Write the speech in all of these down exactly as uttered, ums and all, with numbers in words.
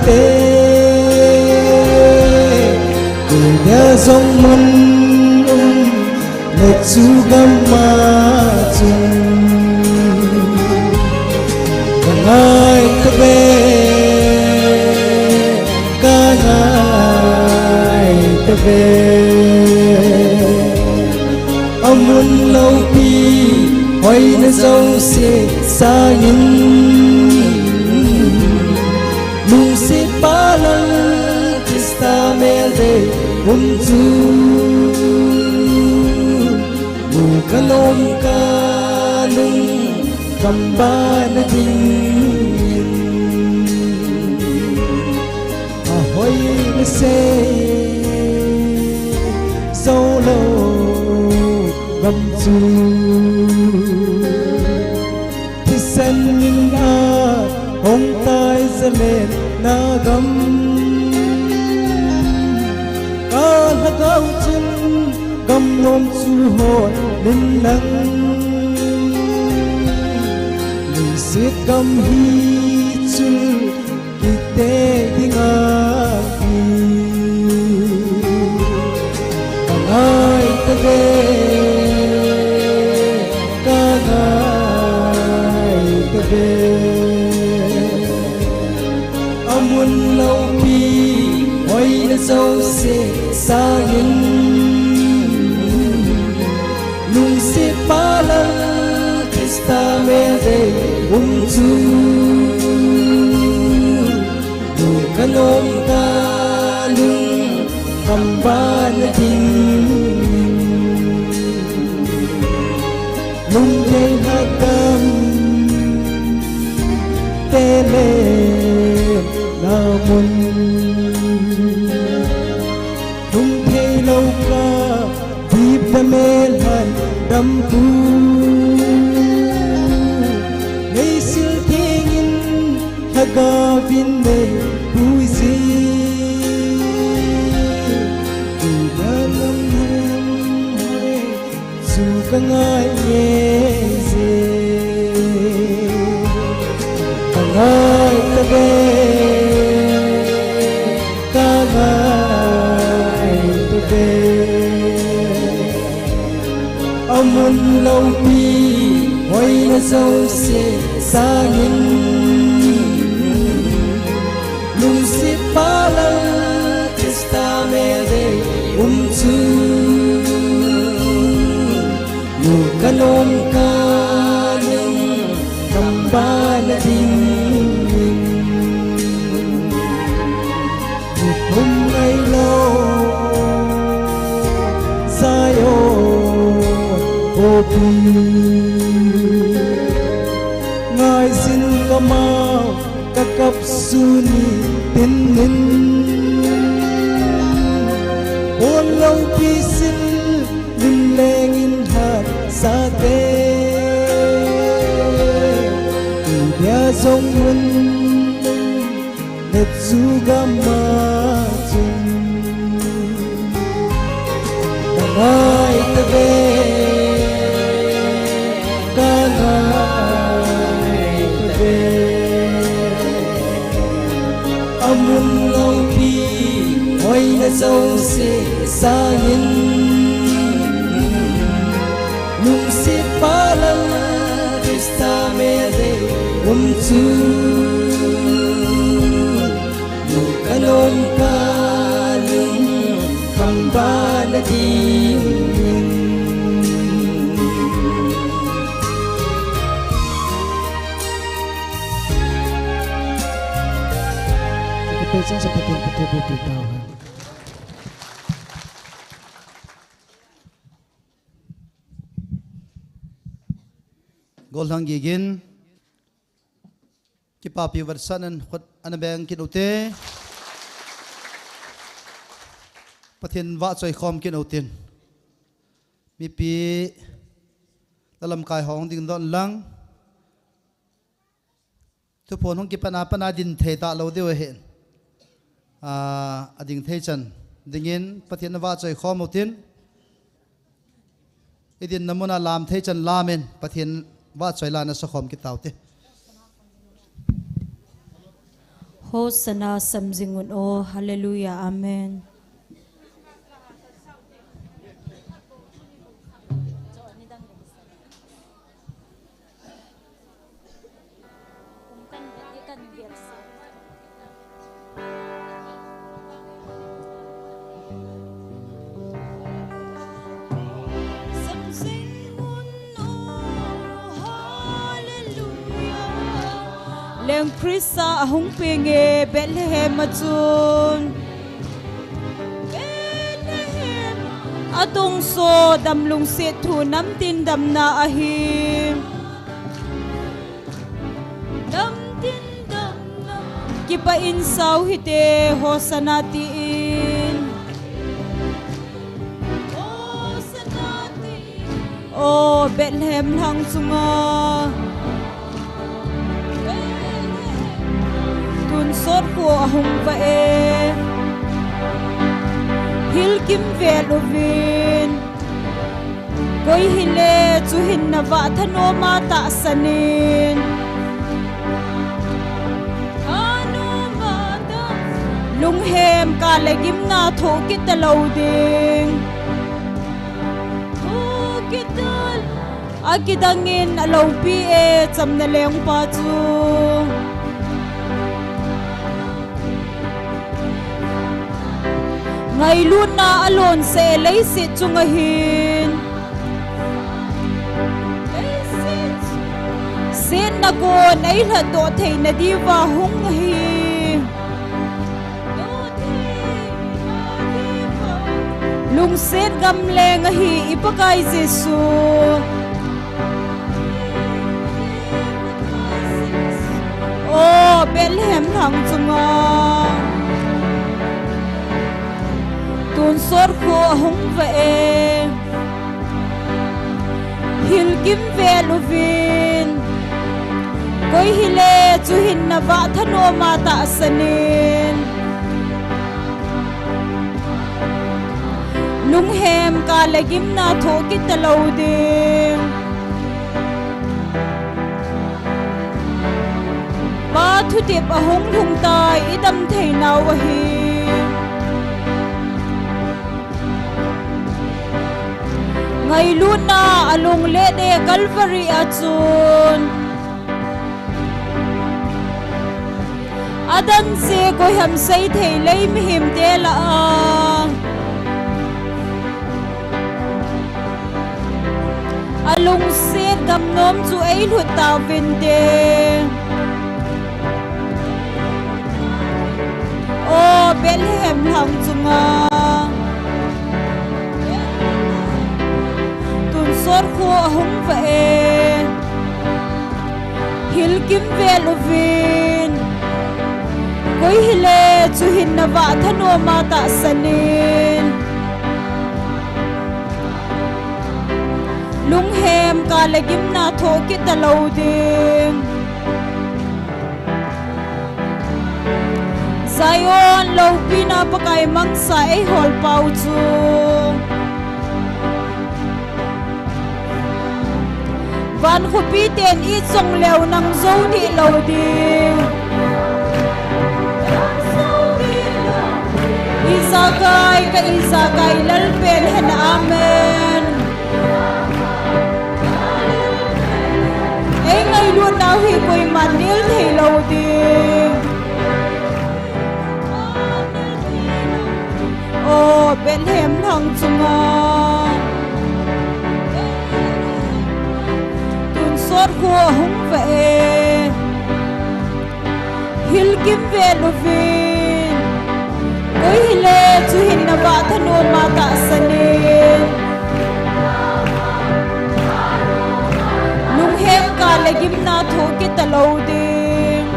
te, kei dia jong mun um le chu gam a chun ka ngai ta ve, ka ngai ta ve. Amun loupi hoina jouse sangin, lungset pa lang Christa mel dei um chu, mu ka lom ka lung gam bana dingin. Ahoi na sei jou lou gam chu, thisen min a hong tai zalen na gam. Ka lhagao chun gam nom chu hon in lang, leiset gam hi chun kite ding ahi. Ka ngai ta ve, ka ngai ta ve. Amun loupi hoina jouse sangin, lungset pa lang Christa mel dei um chu, mu ka lom ka lung gam bana dingin. Lungthei lhagam te le na mun, lungthei lou ka dip da mel han dam pu. Nei sil theng in lhagao vin nei pui si. Kei dia lam hoi chu ka ngai nge je. Ka ngai ta ve, ka ngai ta ve. Amun loupi hoina jouse sangin, lungset pa lang Christa mel dei um chu, mu ka lom ka lung gam bana dingin. Ni thum ngai lou Zion khopi, ngai jin ka mau ka kap sun ni tin in. Bol loupi sil lim leng in hat sa te, kei dia jong mun le chu gam a chun. Ka ngai ta ve, ka ngai ta ve. Amun loupi hoina jouse sangin, lungset pa lang Christa mel dei um chu, mu ka lom ka lung gam bana dingin. Ka pe chang sa Pathen ka thu bu pi tau hen. Gollhang Gigin, kipapi vetsahnan khut ana beng kit ute. Pathen vahchoi khom kit utin. Mipi, la lamkai hong ding don lang. Thuphon hung kipan a pan a din thei talou diu ahin. Ah, ading thei chan dingin Pathen na vahchoi khom utin. Idin na mun a lam thei chan lam in Pathen vahchoi la na sa khom kit taute. Hosanna, samjing un o, Hallelujah, Amen. Leng Krista ahung penge Bethlehem a chun. Bethlehem. Atongso dam lungset thu namtin damna ahi. Namtin damna. Kipah in sao hite Hosanna tin. Hosanna tin. O Bethlehem lhang chunga. Tun sot khu ahung va e. Hil kimvel uvin. Koi hile chu hin na vah thanom a tahsan in. Thanom a tahsan. Lunghem kah le gimna thoh kit talou ding. Thoh kit talou. Akidang in aloupi e chamna lengpa chu. Ngailutna alonse leiset chunga hin. Setna kon eilhat doh theina diuva hung ahi. Lungset gamleng ahi i Pakai Jesu. O Bethlehem lhang chunga. Tun sot khu ahung va e. Hil kimvel uvin. Koi hile chu hin na vah thanom a tahsan in. Lunghem kah le gimna thoh kit talou ding. Pa thutep ahung lhung tai i dam thei nau ahi. Ngailutna alung le de Calvary a chun. Adan se koi ham sei thei lei mihem te lah a. Alungset gamnom chu eilhut tauvin te. O Bethlehem lhang chunga. Tun sot khu ahung va e. Hil kimvel uvin. Koi hile chu hin na vah thanom a tahsan in. Lunghem kah le gimna thoh kit talou ding. Zion loupina Pakai mangsa eihol pau chu. Van khopi ten i chong leu nang jou dih lou ding. Ijakai ka ijakai Lalpen hen, amen. Ei ngailutnau hi koiman nel thei lou ding. O Bethlehem lhang chunga. Tun sot khu ahung va e. Hil kimvel uvin. Koi hile chu hin na vah thanom a tahsan in. Lunghem kah le gimna thoh kit talou ding.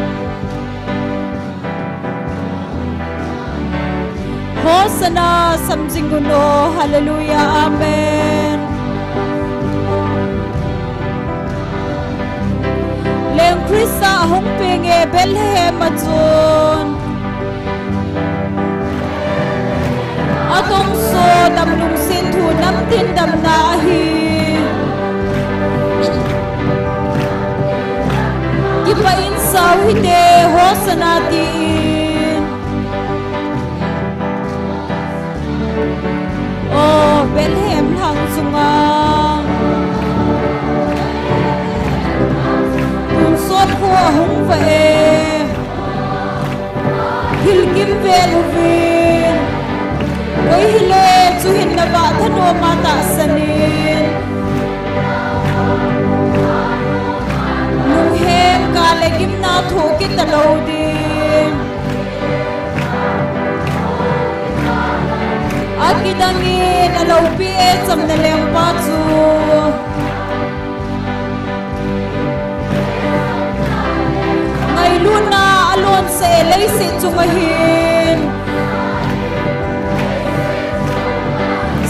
Hosanna, samjing un o, Hallelujah, Amen. Leng Krista ahung penge Bethlehem a chun. Atongso dam lungset thu namtin damna ahi. Kipah in sao hite, Hosanna ti. Hilkim vel uvin, koi hile chu hin navah thanom a tahsan in. Lunghem kah le gimna thoh kit talou ding. Akidang in aloupi e chamna lengpa chu ngailutna alonsah e leiset chunga hin.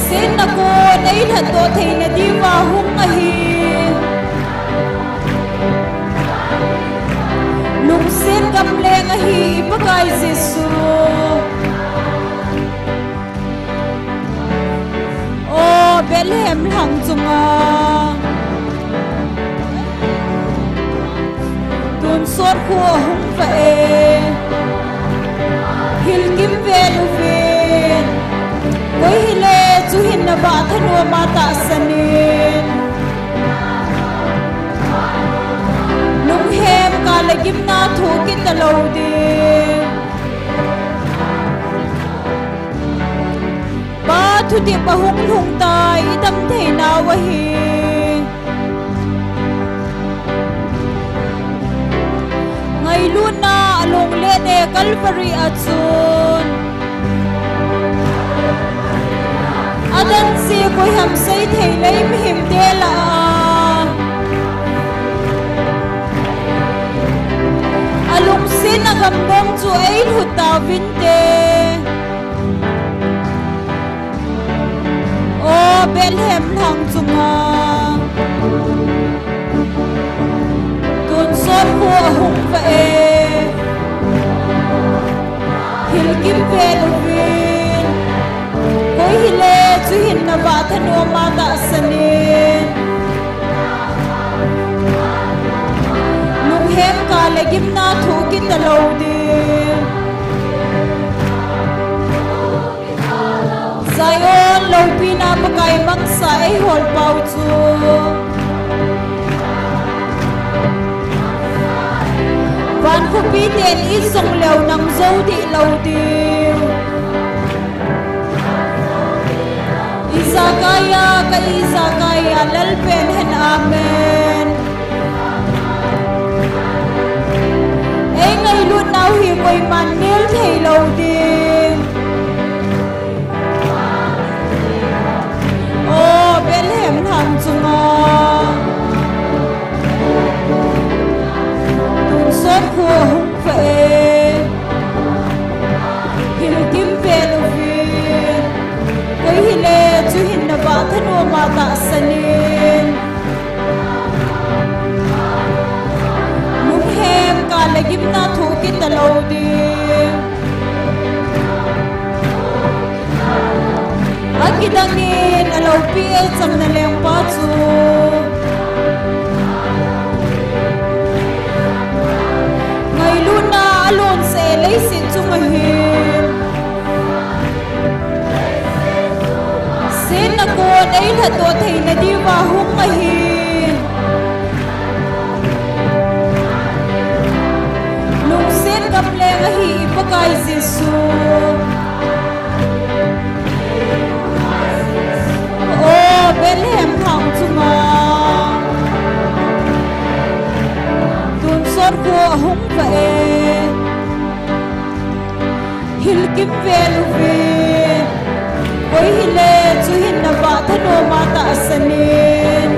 Setna kon eilhatdoh theina diuva hung ahi. Lungset gamleng ahi i Pakai Jesu. O Bethlehem lhang chunga tonsot kho ahung vah e. Hilkim vel uvin, koi hile chu hin navah thanom a tahsan in. Lunghem kah le gimna thoh kit talou ding. Pa thutep ahung lhung tai, i dam theinau ahi. Ngailutna along let e Calvary a chun. Adan se koi ham sei thei lei mihemte lah a. Alungsetna gamnom chu eilhut tauvinte. O Bethlehem lhang chunga tonsot kho ahung vah e. Hilkim vel uvin, koi hile chu hin navah thanom a tahsan in. Lunghem kah le gimna thoh kit talou ding. Zion loupina Pakai mangcha eiholpau chu. Van khopi ten i jong leu nang jou dih lou diu. Ijakai a, ka ijakai a, Lalpa'n hen, amen. Eingailutnau hi koiman nel thei lou ding. O Bethlehem lhang chunga tonsot kho ahung vah e. Hilkim vel uvin, koi hile chu hin navah thanom a tahsan in. Lunghem kah le gimna thoh kit talou ding. Akidang in aloupi e chamna lengpa chu. Ngailutna alonsah e leiset chunga hin. Setna kon eilhatdoh theina diuva hung ahi. Lungset gamleng ahi i Pakai Jesu. O Bethlehem lhang chunga tonsot kho ahung vah e. Hilkim vel uvin, koi hile chu hin navah thanom a tahsan in.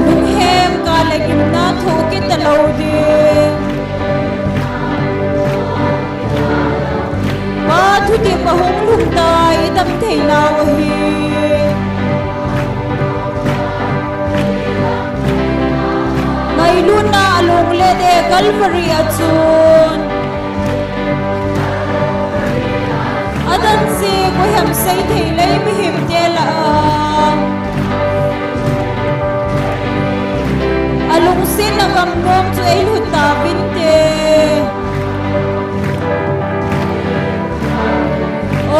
Lunghem kah le gimna thoh kit talou ding. Pa thutep ahung lhung tai, i dam theinau ahi. Ngailutna along let e Calvary a chun. Adan se koi ham sei thei lei mihemte lah a. Alungsetna gamnom chu eilhut tauvinte.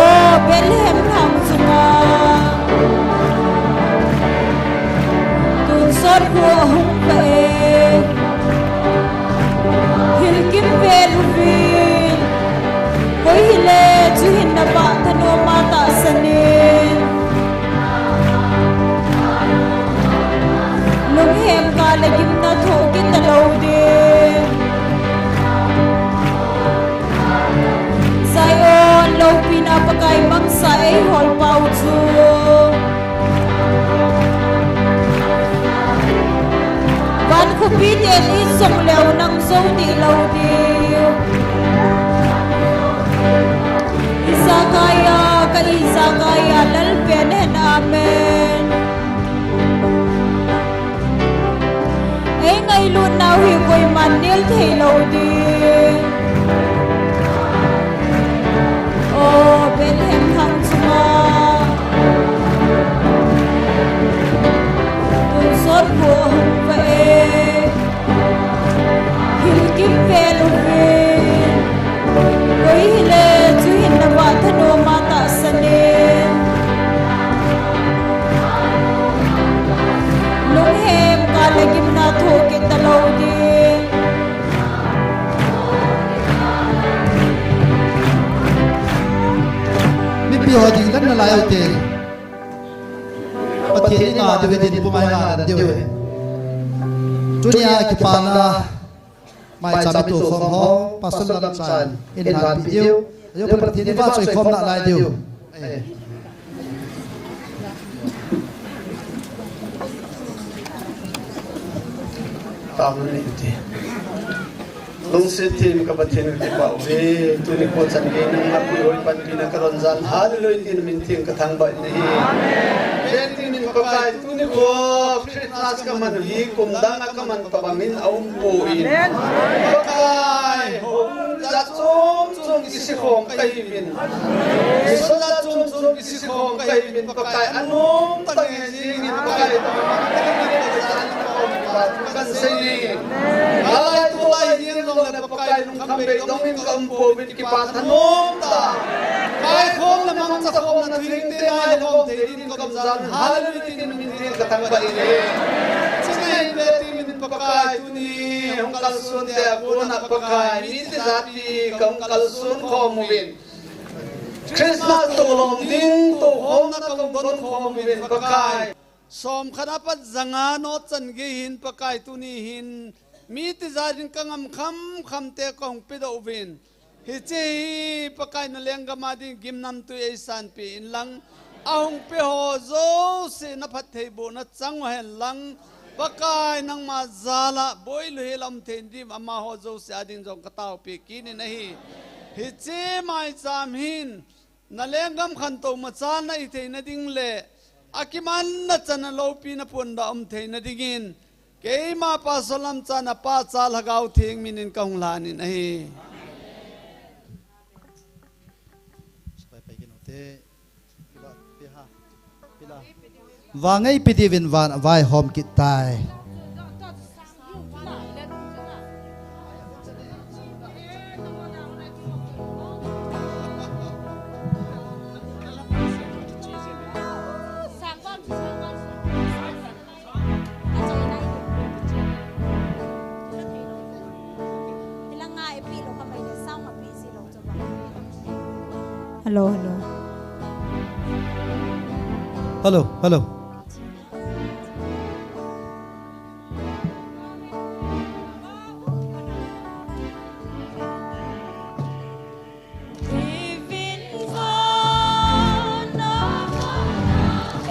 O Bethlehem lhang chunga tonsot kho ahung vah e. Hilkim vel uvin. Koi hile chu hin navah thanom a tahsan in. Lunghem kah le gimna thoh kit talou ding. Zion loupina Pakai mangcha eihol pau chu. Van khopi ten it jong leu nang jou dih lou ding. Ijakai a, ka ijakai a, Lal pen hen, amen. Ei ngailut nau hi koiman nel thei lou ding. O Bethlehem hang chunga, tonsot khu ahung vah e. Hilkim vel uvin. Koi hile chu hin navah thanom a tahsan in. Lunghem kah le gimna thoh kit talou ding. Mipi ho ding dan nalai ute. Pathen i nga diu, din pumai nga dan diu. Tunia kipana maicham i tokhom ho, Pastor Lamchan in lhanpi diu. Ajo Pathen i vahchoi khom nalai diu. Tamun ni ti. Lungset them ka Pathen, kakipah uve. Tuni kho chan gei nangma puihoi panpina karon jan. Hallelujah tin min theng kathangvah in ahi. Ven tin min Pakai, tuni kho Christmas kaman u hi kum dang a kaman tobang in aumpoi. Pakai, hou jat chom chom kisikhom kahiuvin. Mission jat chom chom kisikhom kahiuvin. Pakai, anom tah nge jingin Pakai, kansei ni. Alai tulai hin jongle Pakai, lungkham beidong in kaumpouvin, kipa thanom tah. Kaikhom le mangchakhomna thingte nai le khom thei din kaum jan. Hallelujah tin min theng kathangvah in. Chule hin ve ti min Pakai, tuni hung kalson te a kona Pakai, mite jat hi kahung kalson khom uvin. Christmas tohlom ding tokhomna kahung don khom uvin Pakai. Somkhat apat janga nochan gei hin Pakai, tuni hin mite jat in kangam kham kham te kahung pedoh uvin. Hiche hi Pakai, na lenggam a ding gimnamtui eisanpeh in lang, ahung pe ho jouse na phattheibohna chang uhen lang, Pakai, nangma jal a boilou hel a um thei ding, amaho jouse a ding jong kataopi kit in ahi. Hiche maicham hin na lenggam khantou machal na hithei na ding le akimanna chan a loupina puanbeh a um thei na dingin, keima Pastor Lamchan a pachat Lhagao Theng min in kahung lhan in ahi. Vangei pe diuvin van a vaihom kit tai. Hello, hello. Hello, hello.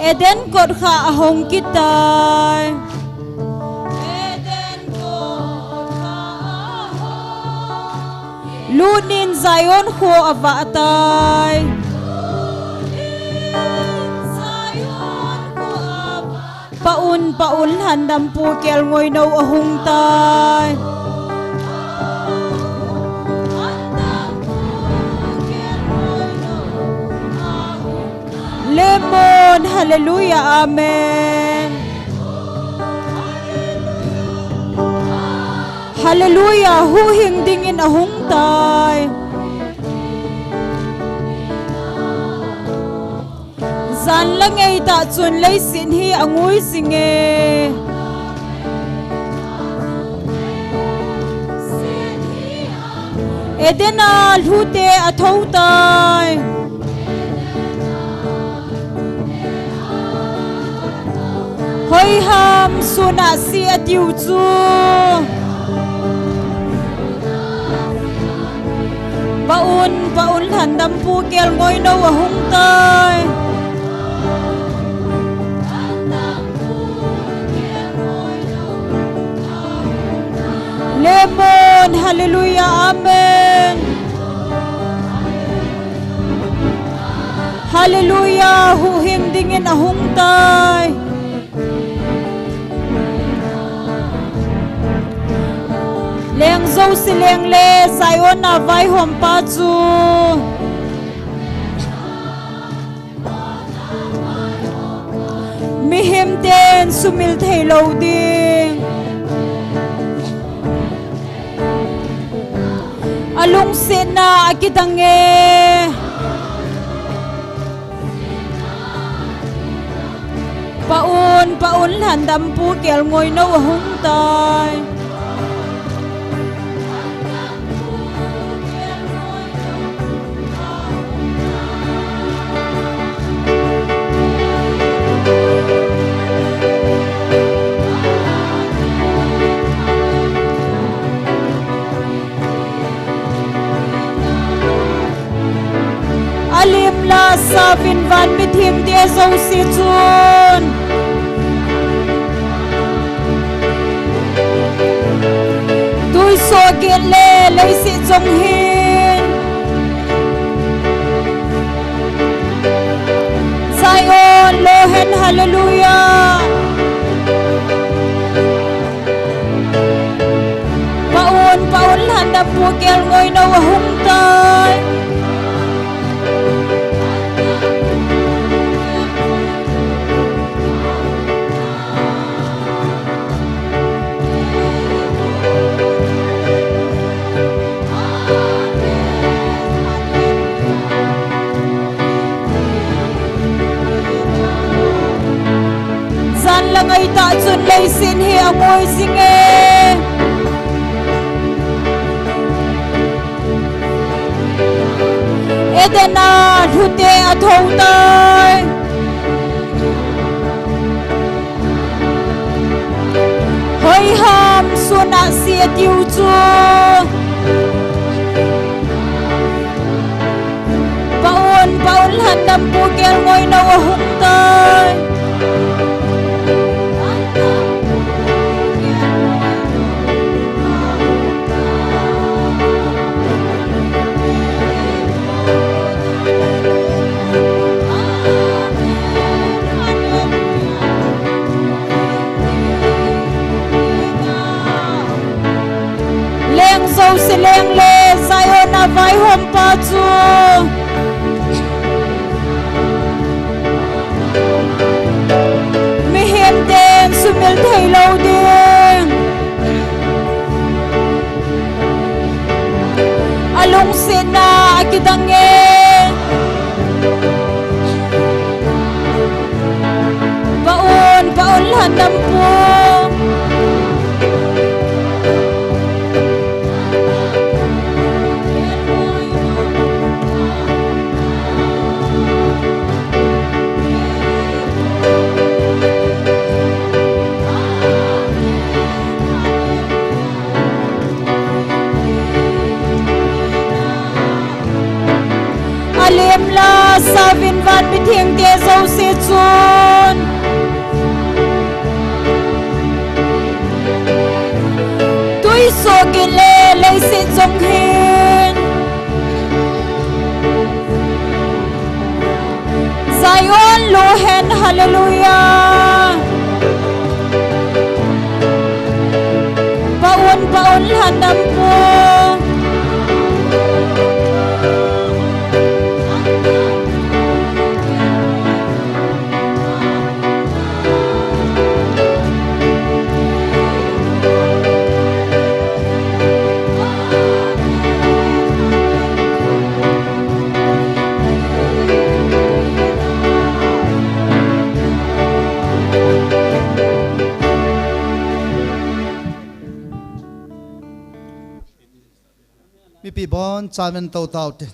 Eden kot kha ahong kit tai. Lut in Zion kho avah tai. Pah un, pah un, lhandampu kelngoi nou ahung tai. Lemon, hallelujah, amen. Hallelujah, huhhing dingin ahung tai. Jan la ngeitah chun leiset hi angui jinge. Eden a lhute athou tai. Hoiham suna si atiu chu. Paun, paun lhandampu kelngoinou ahung tai. Lemon, hallelujah, amen. Hallelujah, huhhing dingin ahung tai. Leng jouse leng le Zion a vaihompa chu. Mihem ten sumil thei lou ding. Alungsetna akidang e. Paun, paun lhandampu kelngoinou ahung tai. Alim la sauvin van mithengte jouse chun. Tuisoh gin le leiset jong hin. Zion, lohen, hallelujah. Paun, paun lhandampu kelngoinou ahung tai. Jan la ngaitah chun leiset hi angoi jing e. Eden a lhute athou tai. Hoiham suna si atiu chu. Paun, paun lhandampu kelngoinou ahung tai. Leng jouse leng le Zion a vaihompa chu. Mihem ten sumil thei lou ding. Alungsetna akidang e. Paun, paun lhandampu. Alim la sauvin van mithengte jouse chun. Tuisoh gin le leiset jong hin. Zion, lohen, hallelujah. Paun, paun lhandampu. Mipi bon chauvin tou taute.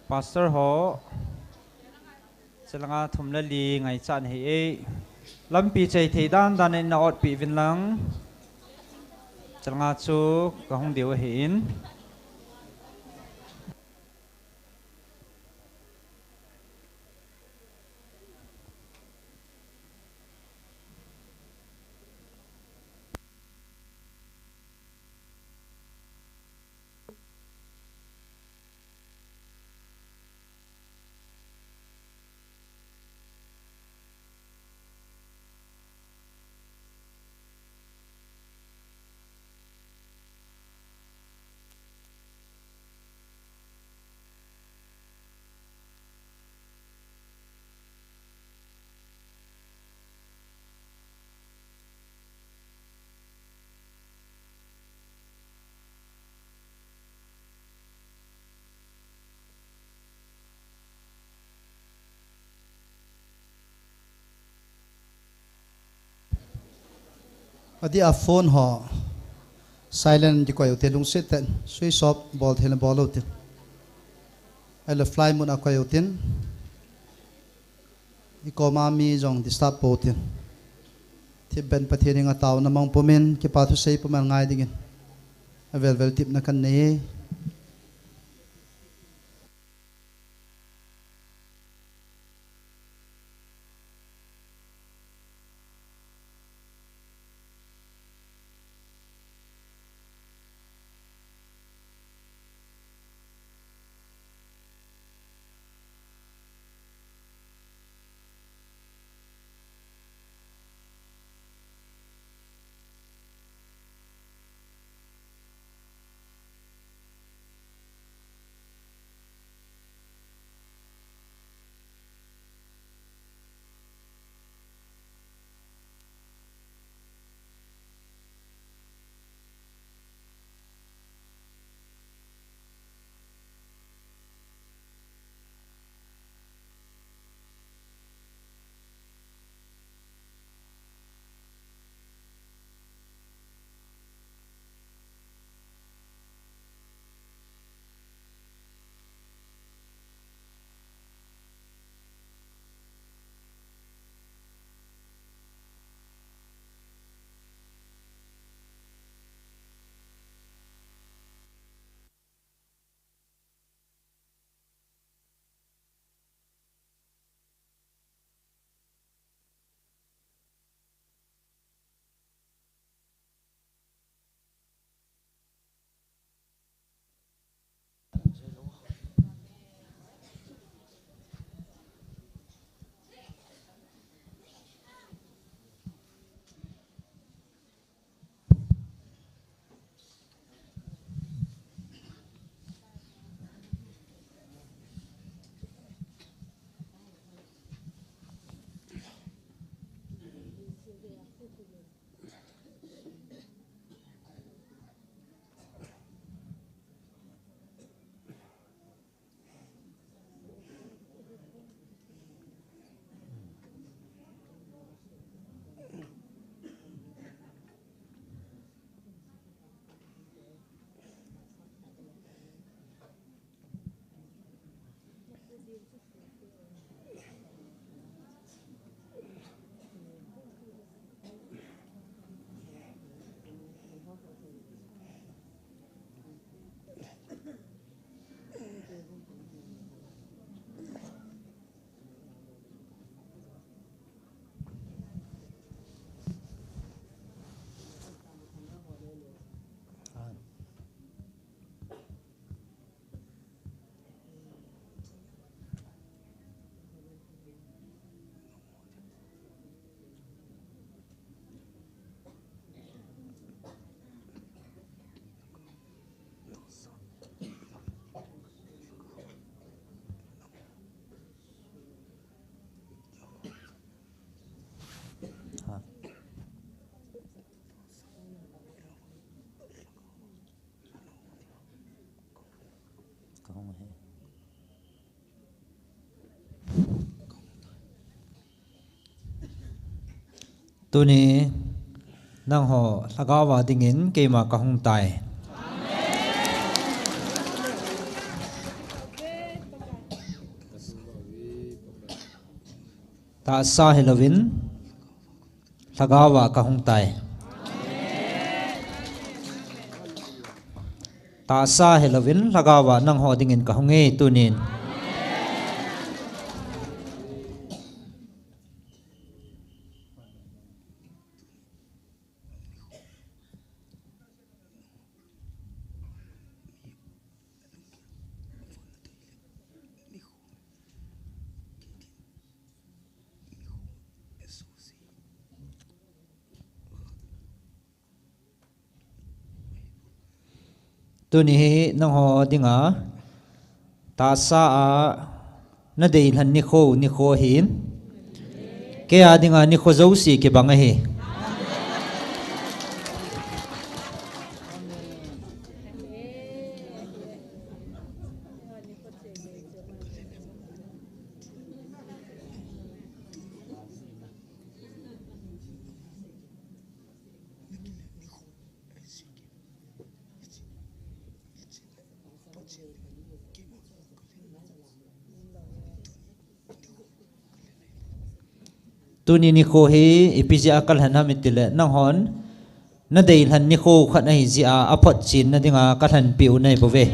Pastor ho, chelanga thum le li ngaichat ahi e. Lampi chei thei dan dan in na otpi uvin lang. Chelanga chu ka hung diu ahi in. Adeh a phone ho silent kikoi ute, lungset tah in switch off bol theina bol ute. Ahile flight mode a koi utin. I koma mi jong disturb pou tin. Thipbeh in Pathen henga taona mang pumin, kipa thusei pumin ngai dingin avel vel tepna kanei e. Tuni nangho lhagao a dingin keima kahung tai. Tahsa hilouvin lhagao a kahung tai. Tahsa hilouvin lhagao a nangho dingin kahung e tunin. Tuni hi nangho dinga tahsa a nadeilhen nikho, nikho ahin. Kei a dinga nikho jouse kibang ahi. Tuni nikho hi ipi jeh a kalhen ham itile, nanghon nadeilhen nikho khat ahi jeh a, aphotchenna dinga kalhenpeh u nahi bouve.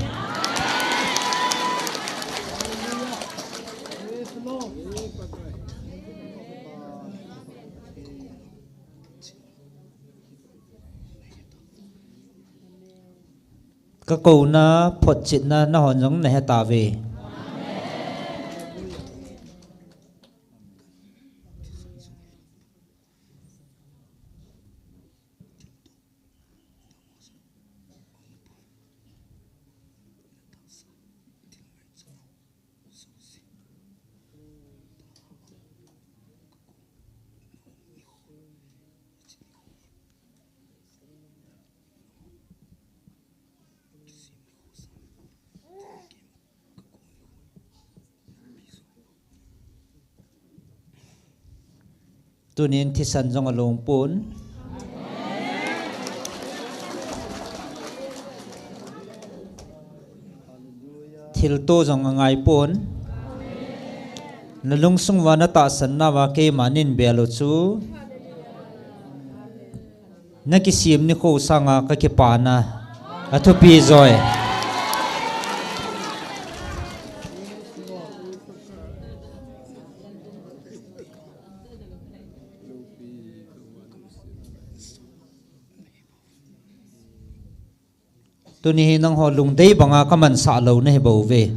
Kakouna, photchetna nahon jong nahetauve. Tunin thisan jong along pon. Thilto jong angai pon. Nalungsung uva natahsan nauva keima nin bel u chu. Nakisem nikho sanga kakipana athupi joi. Tuni hi nangho lungdei banga kamansah lou nahi bouve.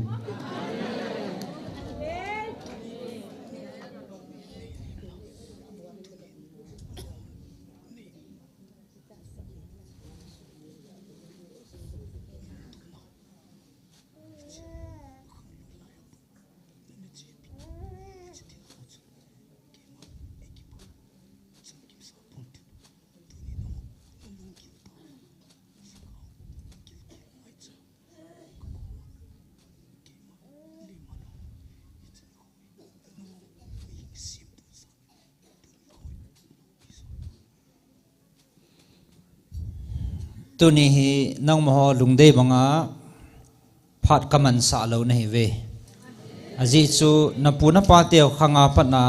Tuni hi nangmaho lungdei banga phat kamansah lou nahiuve. Ajeh chu napu napateu khanga patna,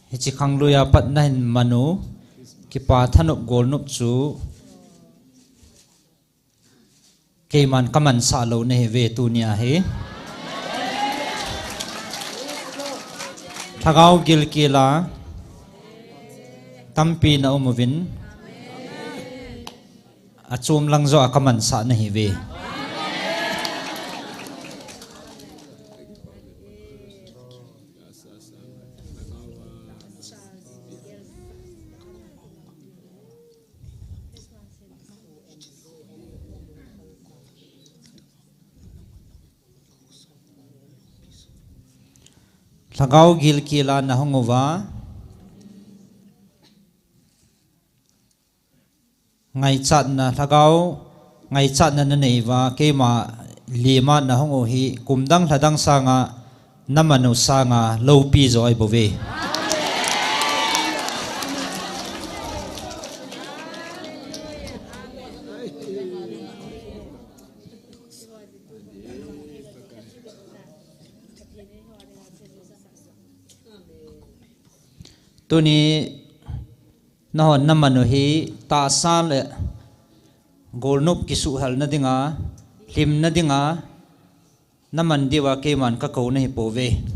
hiche khangluia pat nahin manu, kipa thanop golnop chu keiman kamansah lou nahiuve tunia hi. Lhagao gilkel a tampi naum uvin, achom lang joh a kamansah nahiuve. Lhagao gilkel a nahung uva, ngaichatna, lhagao ngaichatna nanei uva, keima lima nahung u hi, kum dang lha dang sanga, naman u sanga, loupi jo ahi bouve. Tuni nahon naman u hi tahsa le golnop kisuhhalna dinga, lhimna dinga, naman diuva keiman kakou nahi pouve.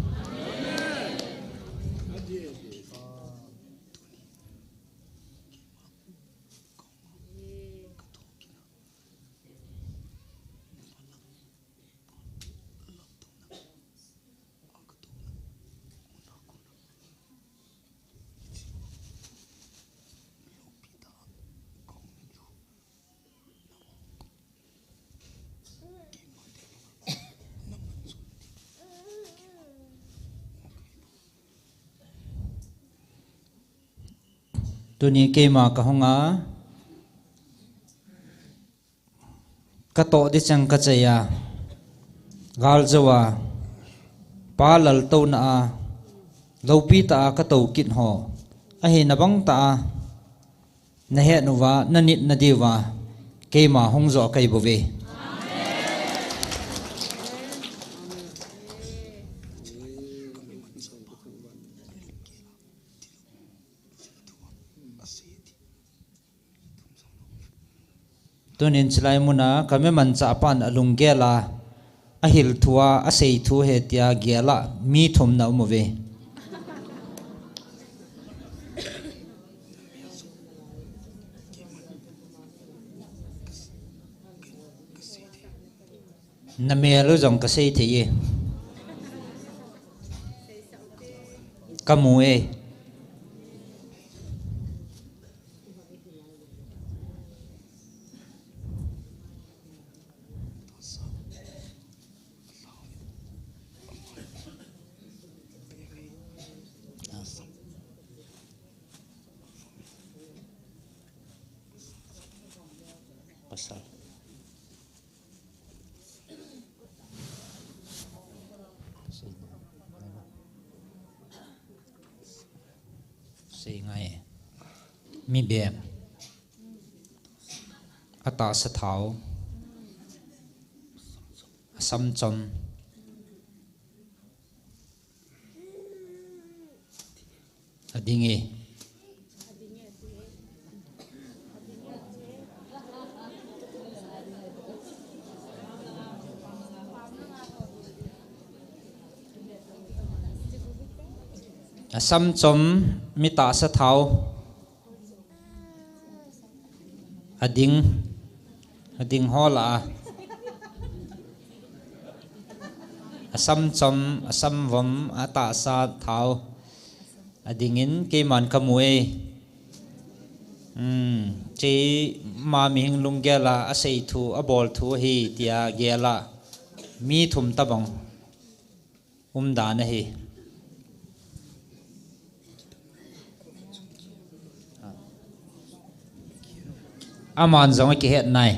Tuni keima kahunga, katoh di chang kachai a, galjou a, Pa laltouna a, loupi tah a katou kit ho, ahina bang tah a, nahet uva, nanit nadiuva, keima hung jo kahi bouve. Tunin chilai muna, kami manchah pan alunggel a, ahil thu a, asei thu ahi tia gel a, mi thum na um uve. Namel u jong kasei thei e. Kamu e. Pasal. Sei ngai. Mi bem. Atahsa thao. Asam chom. Ading e. Asam chom, mi tahsa thao. Ading, ading ho lah a. Asam chom, asam vom, atahsa thao. Adingin keiman kamu e. Hmm, chima mihing lunggel a, asei thu, abol thu ahi tia gel a. Mi thum tabang. Um dan ahi. Aman jong akihet nai.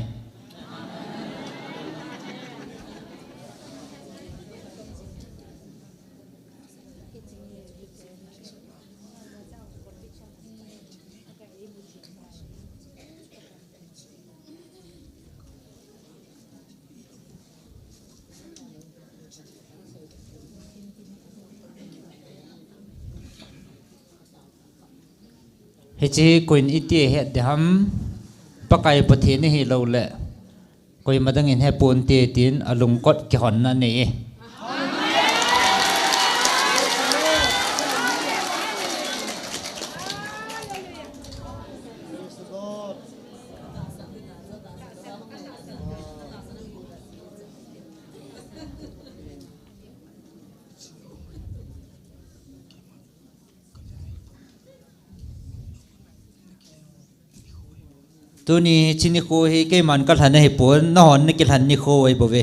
Hiche hi koiyin iti ahet ding ham, Pakai Pathen ahilouleh koima dangin heponte tin alungkot kihonna anei e. Tuni hiche nikho hi keiman kalhen ahipon, nahon nakilhen nikho ahi bouve.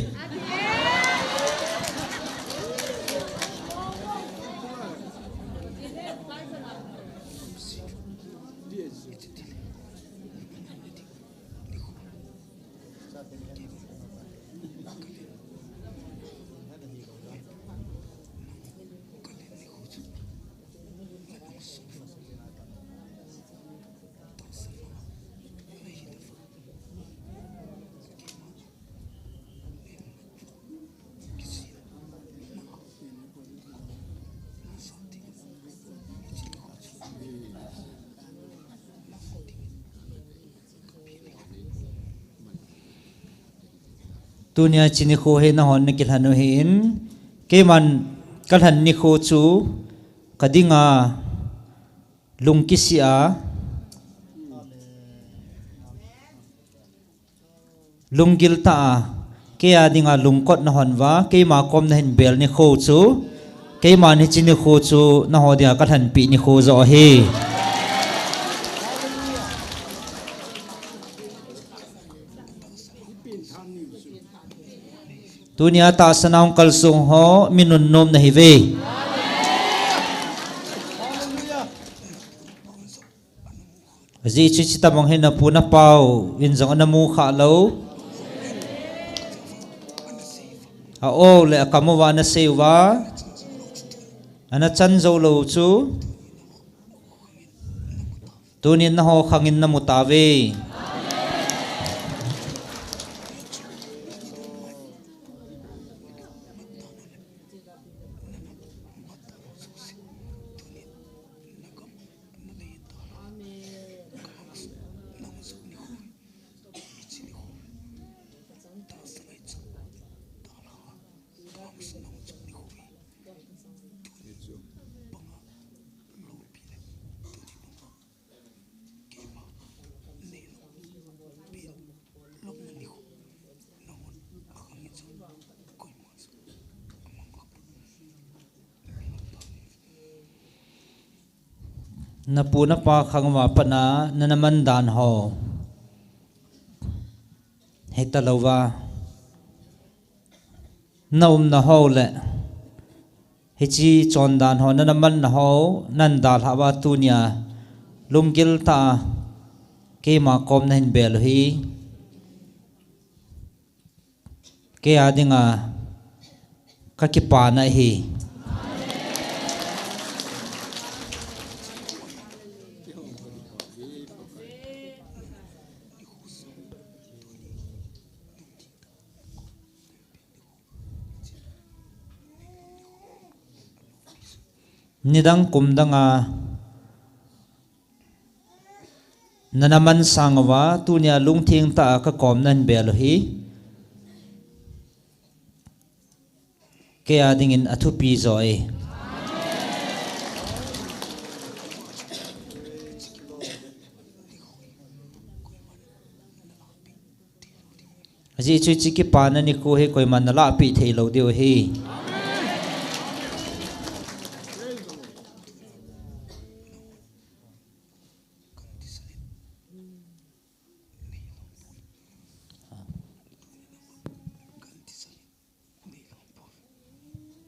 Tunia hiche nikho hi nahon nakilhen u ahin, keiman kalhen nikho chu kadinga lungkisi a, lunggil tah a, kei a dinga lungkot nahon uva, keima kom nahin bel nikho chu, keiman hiche nikho chu naho dia kalhenpeh nikho joh ahi. Tunia tahsa a hung kalsong ho, mi nunnom nahiuve. Ajeh chu hiche tobang hi napu napau in jong ana mu khah lou. A-o le akam uva nasei uva, ana chan jou lou chu. Tunin naho khangin namu tauve. Napu napa khang uva pat a nana man dan ho, hita louva na umna ho le hiche chondan ho nana manna ho, nana dalhah uva tunia lunggil tah a keima kom nahin bel u hi kei a dinga kakipana ahi. Nidang kum dang a nana man sang uva, tunia lungtheng tah a kakom nahin bel u hi kei a dingin athupi joh e. Ajeh chu hiche kipana nikho hi koiman nalahpeh thei lou diu ahi.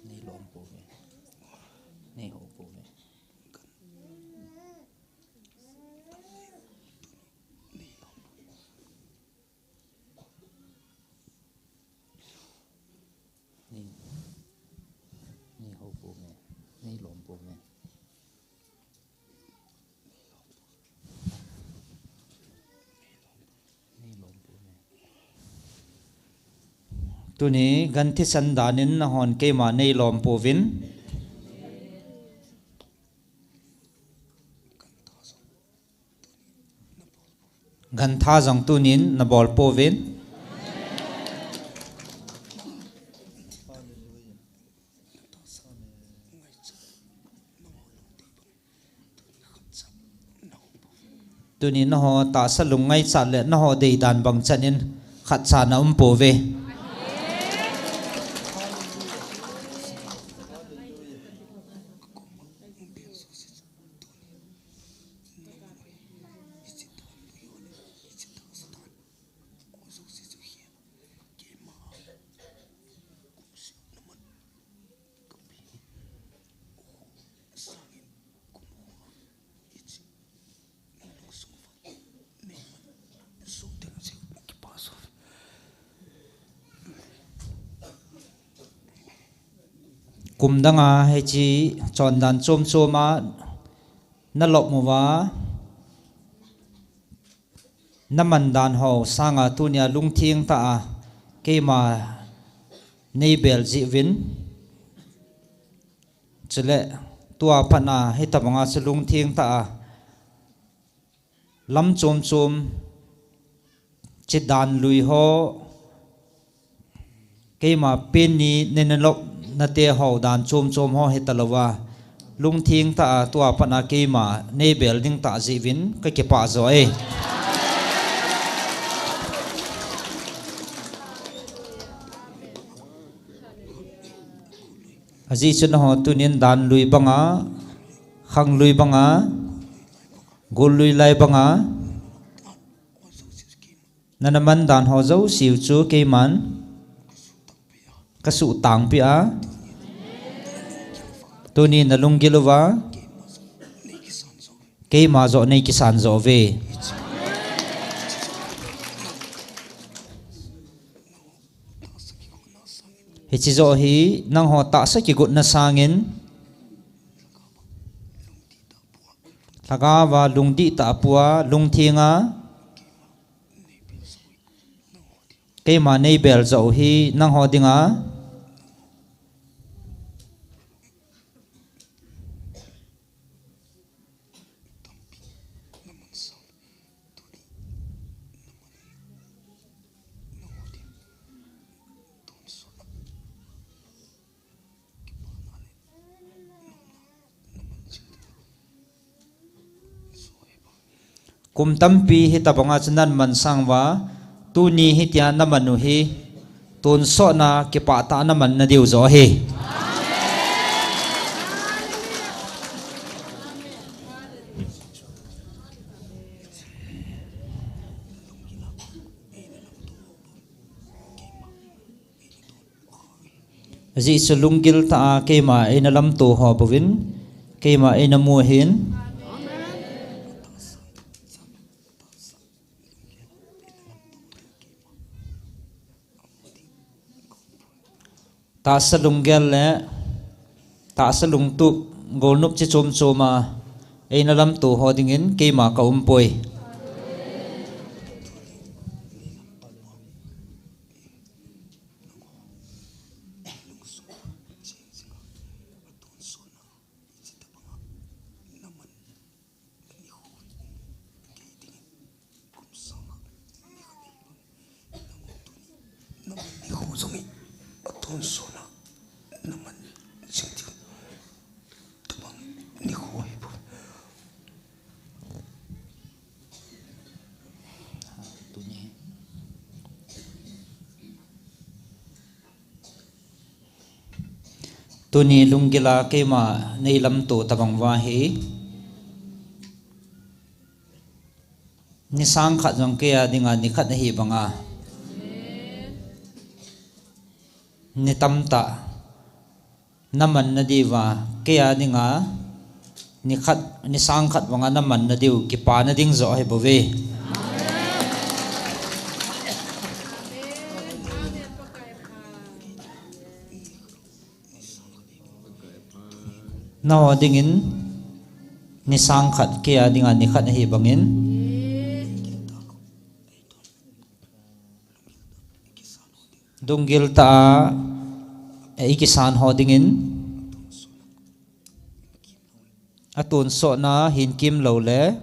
Nei lom pouve. Nei ho pouve. Nei, nei ho pouve. Nei lom pouve. Tuni gan thisan danin nahon keima nei lom pouvin. Gan tha jong tunin nabol pouvin. Tuni naho tahsa lungngaichat le naho deidan bang chanin khatcha na um pouve. Kum danga hiche chondan chom choma nalop uva, naman dan ho sanga tunia lungtheng tah a keima nei bel jeh uvin. Chule tua pat a hitabanga chu lungtheng tah a lam chom chom, hiche dan lui ho, Keima pen ni neinalop nate ho dan chom chom ho hitalouva, lungtheng tah a tua pat a keima neibel ding tah jeh uvin kakipah jo e. Ajeh chu nangho tunin dan lui banga, khang lui banga, gul lui lai banga, nana man dan ho jouse u chu keiman kasuh tangpi a, tuni nalunggil uva keima joh neikisan jo uve. Hiche joh hi nangho tahsa kigotna sangin lhagaova lungdih tah a pua, lungthenga keima neibel joh u hi nangho dinga kum tampi hitabanga chu naman sang uva, tuni hitia naman u hi tonsot na kipah tah a naman nadiu joh ahi. Ajeh chu lunggil tah a keima eina lamto ho bouvin keima eina mu ahin. Tahsa lunggel le tahsa lungtup, golnop chi chom chom a eina lamto ho dingin keima kaumpoi. Tuni lunggil a keima neilamto tabang uva hi, ni sang khat jong keia dinga ni khat ahi banga, ni tamtah naman nadiuva keia dinga ni khat, ni sang khat banga naman nadiu kipana ding joh ahi bouve. Nangho dingin ni sang khat keia dinga ni khat ahi bangin, lunggil tah a eikisan ho dingin atonsotna hin kimlou le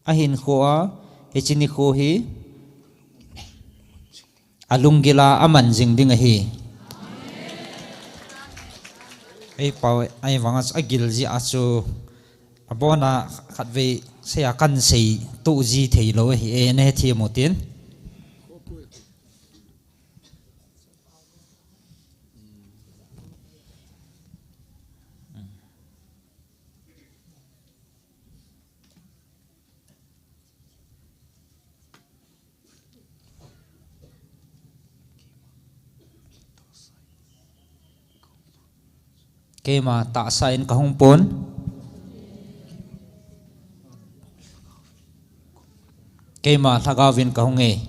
ahinkhoa, hiche nikho hi alunggila aman jing ding ahi. Eipao, ahivanga chu agil jeh a chu abona khatvei seiya kahin seitoh ji theilou ahi e, nahethem utin. Keima tahsa in kahung pon. Keima lhagaovin kahung e.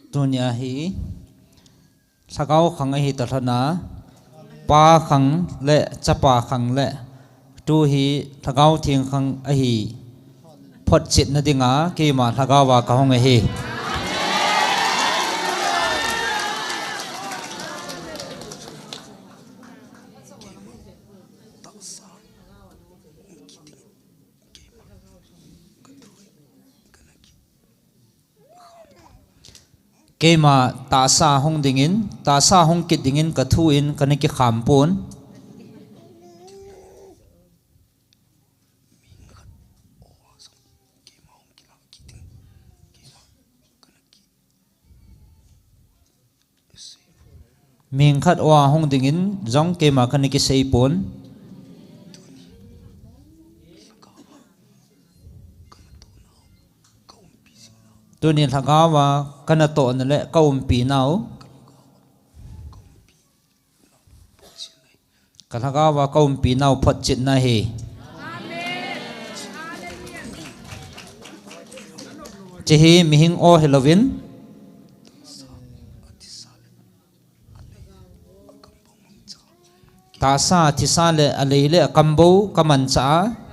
Tunia hi Lhagao khang ahi talhona, Pa khang le Chapa khang le tu hi Lhagao Theng khang ahi photchetna dinga keima Lhagao a kahung ahi. Keima tahsa hung dingin, tahsa hung kit dingin kathu in kana kikham pon. Mihing khat oa hung dingin jong keima kana kisei pon. Tuni Lhagao a kana tohna le ka umpi nau, ka Lhagao a ka umpi nau photchetna ahi. Chehi mihing o hilouvin, tahsa, thisa le alei le akam bou kamanchah a,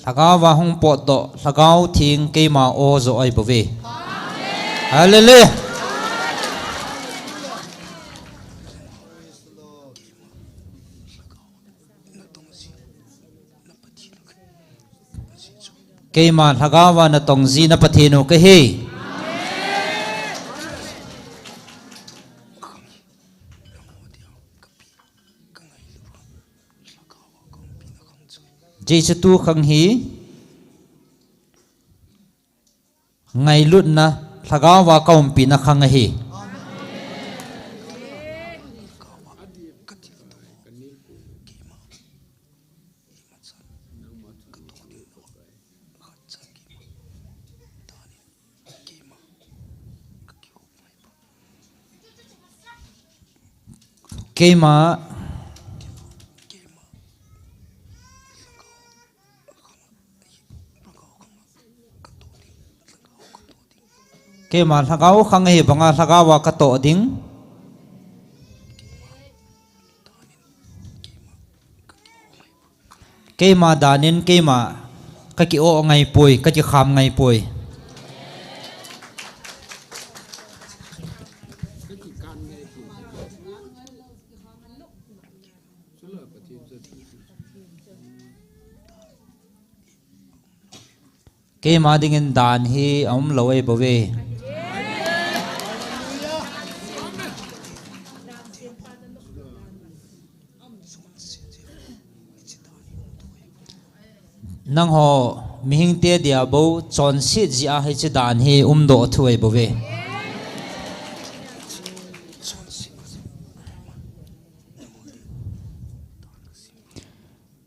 Lhagao a hung potdoh Lhagao Theng keima o jo ahi bouve. Hallelujah. Keima Lhagao a natong ji na Pathen u kahi. Jesu tu khang hi ngailutna Lhagao a ka umpina khang ahi. Keima Keima Lhagao khang ahi banga Lhagao a ka toh ding. Keima danin keima ka ki-oh ngai poi, ka kikham ngai poi. Keima dingin dan hi a um lou ahi bouve. Nangho mihingte dia bou chonset jeh a hiche dan hi umdoh thu ahi bouve.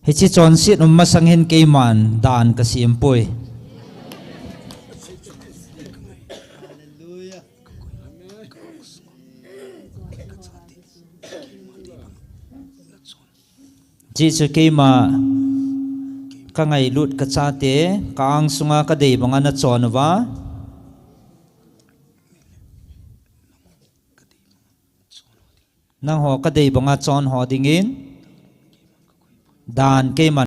Hiche chonset um masang hin keiman dan ka sem poi. Jesu keima ka ngailut ka chate, ka angsunga ka dei banga na chon uva. Nangho ka dei banga chon ho dingin dan keiman